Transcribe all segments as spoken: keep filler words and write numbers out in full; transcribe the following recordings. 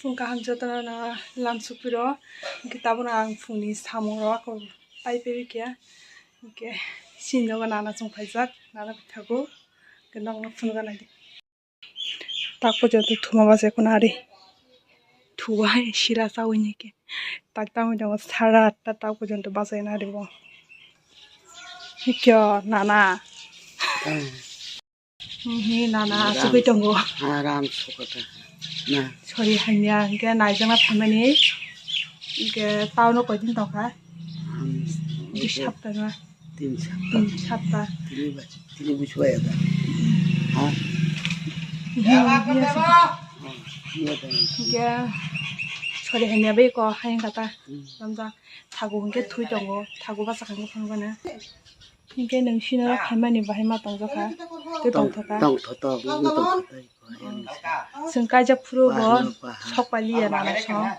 Phung kaham jotono no lam sukpiro, hwnkhe tabukno ang phungni samung rok pai pai khe, hwnkhe sini nogo nana chwng phaijak, nana bai thago, hwnkhe nokno phunukna nai di. Tak porjonto thuma bachai khuna ari. Thubai sira chawi ni khe. Tak tamo tongo sara atta tak porjonto bachai na ari bo. Hikyo nana. Hi nana Ram. Asugwi tongo. Aram sukata. Na. Sorry hanya hingke naijana phaimani. Hingke town o koidin tongkha? Di sapta na. Tin sapta. Tin sapta. Tini ba, tini buchwa ya da. Ha? Iya, iya, iya. Iya da. Hingke sorry hanya bai ko hayang kata. Hmm. Lamda thago hingke thui tongo. Thago basa kangkhe phang bana. Hingke nwng sino phaimani bahai ma tongjakha, tei tongthokha. Tongthotok, tongthotok. Chwng kaijak phuru bo sok paliya nana song.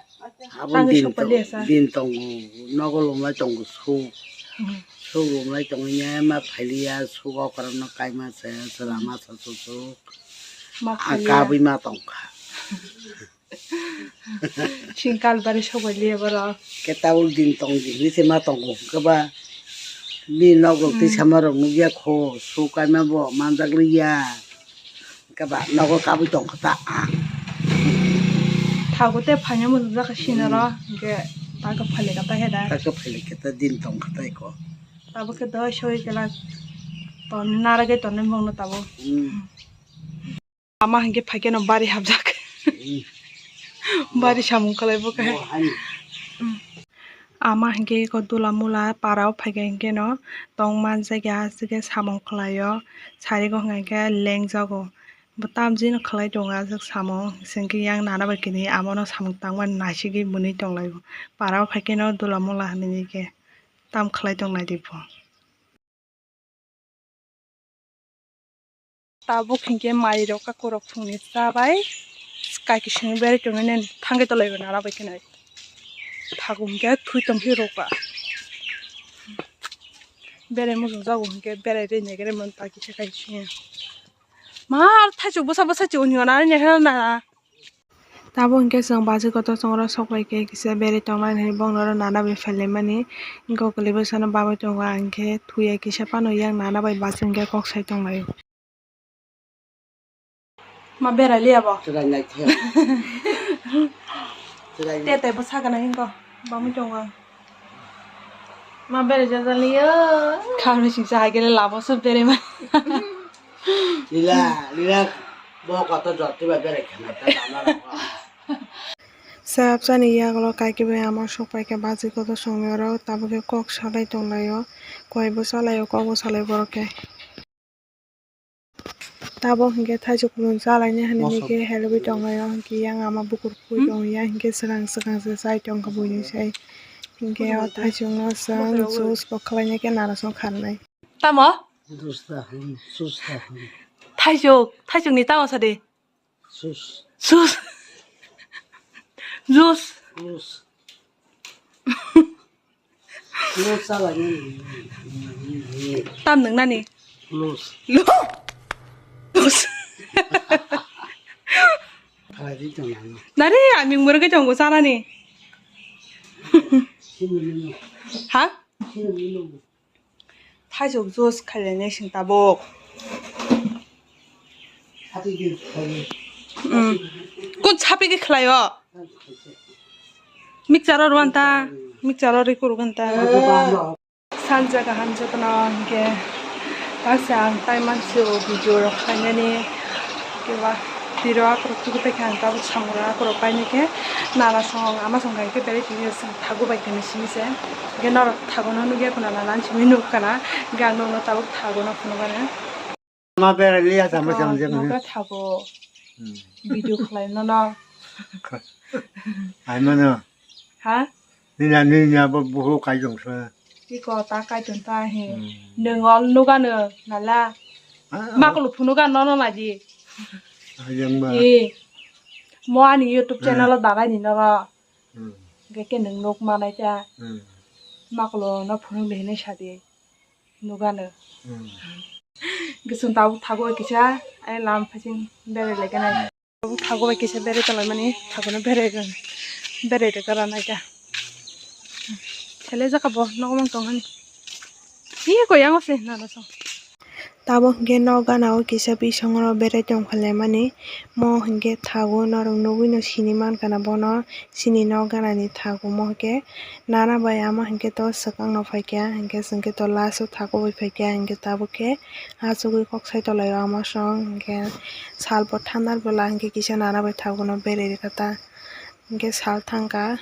Tangwi sok paliya sa. Din tongo, nogo lomlai tongo suk. Hmm. Suk lomlai tongo, nya ma phailiya, suk okra no kaima saya, chwla ma sa suk suk. Ma phailiya. Kabwi ma tongkha. Singkal bari sogoi liya borok. Khe tabuk din tong di hinwi se ma tongo hwnkhe ba. Bini nok rok twi sama rok nukya kho, su kaima bo manjak liya. Hwnkhe ba nogo kabui tongkha ta ang. Thago tei phaina muchungjak kha sinaro, hwnkhe ta khe phailika ta khe da. Ta khe phailika ta din tongkha ta eko. Tabuk khe doi soi kela ton naragwi tonwi mungno tabuk. Hmm. Ama hingke phaikeno bari hapjak. Hmm. Bari samung kalai bo kahe. Bo hani. Hmm. Ama hingke eko dula mula para o phaikhe hingke no tong manjak ya aswk khe samung khlai o. Sari o hwnka hingke lengjago. Bo tamjino khlai tongo aswk samung. Hingke yang nana bai kini amo no samung tangmani naisigwi mwnwi tong lai o. Para o phaikhe no dula mula hinwi khe tam khlai tong lai di bo. Tabuk hinkhe mai rok kakurok phungni cha bai, kaiki simi berai tongwi nini thangwi tolaibo nana bai khe nai. Thago hinkhe thwi tongphi rwkha. Berai muchung jago hinkhe berai rwi naigerwi mani ta kisa kaiki simi. Ma, thaichuk bwsa bwsa chini hwnwi nana nini khe na. Tabuk hinkhe chwng bachwi kotor chwng oro sok bai khe kisa berai tongnai hinwi bongni oro nana bai phailaimani. Hinkhe o kwlwi bwsano bagwi tongo, ang khe thuya kisa phano yang nana bai bachwi hinkhe kok sai tonglaio. Ma berai liya bo? Chwrai nai khe. Chwrai nai. Te tei bwsa gana hinkhe bamwi tongo. Ma berai jajalio. Khamni singsa hai khe labo sub berai ma. Lila, lila, bo koto jottiba berai khana ta dama rok. Sabsani yagulo kaiki bai ama sok pai khe bachwi kotor songwi oro tabuk khe kok salai tonglaio, koi bo salaio, kok bo salai borok khe. Tabuk hinkhe thaichuk kulun chalaina hinwi khe helogwi tonglaio, hinkhe yang ama bukur pui tongya, hinkhe swkang swkang se chai tongkha buini sai. Hinkhe o thaichukno chwng juice bo khlaina khe narasong kharnai. Tamo? Juice da hwn, juice da hwn. Thaichuk, thaichukni tamo sadi? Juice. Juice. Juice. Juice. Juice chala ni. Tam nung nani? Juice. Lu. Juice. Khalai di tong nang. Nari, aming murge tong go sana ni. Sini ni. Ha? Sini ni. Thaichuk juice khailai nai sing tabuk. Sapikhe khlaio. Mm. Kun sapikhe khlaio? Mixture o rwanta, mixture o rikuru ganta. Sanja kaham jotono hinkhe. Taksa ang tai mansi o video rok khlainani. Keba tiro akorok tubui tongkha ang tabuk samung rok akorok painai khe nana song ama song hai khe berai tini se thago bai khe simi se. Hingke norok thago no nugya khuna nana simi nug kana hingke ang nogno tabuk thago no phunukgana. Ma berai liya tamo jam jam. Nogka thago. Hmm. Video khlai nono. Ai mano. Ha? Nini ani ni abo buhu kai tong sa. Iko ta kai tong ta he. Hmm. Nung ol nuga no nala. Ah, makulu phunuga nono naji. Ayang ba. E. Mo ani YouTube channel o dagai ni noro. Hmm. Geke nung nuk manai ta. Hmm. Makulu no phunuk de hinai sadi. Nuga no. Hmm. Gisung tabuk thago kisa. Ai lam phasing bere lege nai. Thago bai kisa berai tonglaimani, thagono berai rw-, berai rwkha ranaikha. Sele jaka bo nogo mang tong hani. Iya ko yango se nana song. Tabuk hwnkhe nok gana o kisa bisongo berai tong phailaimani. Mo hwnkhe thago norok nugwi no sini mankha na bono, chini nok gana ni thago mo hwnkhe. Nana bai ama hwnkhe to swkang no phaikha, hwnkhe chwng khe to last o thago bai phaikha, hwnkhe tabuk khe achugwi kok sai tolai o ama song, hwnkhe sal bo thanar bwla hwnkhe kisa nana bai thago no berai rwkha ta, hwnkhe sal thangkha.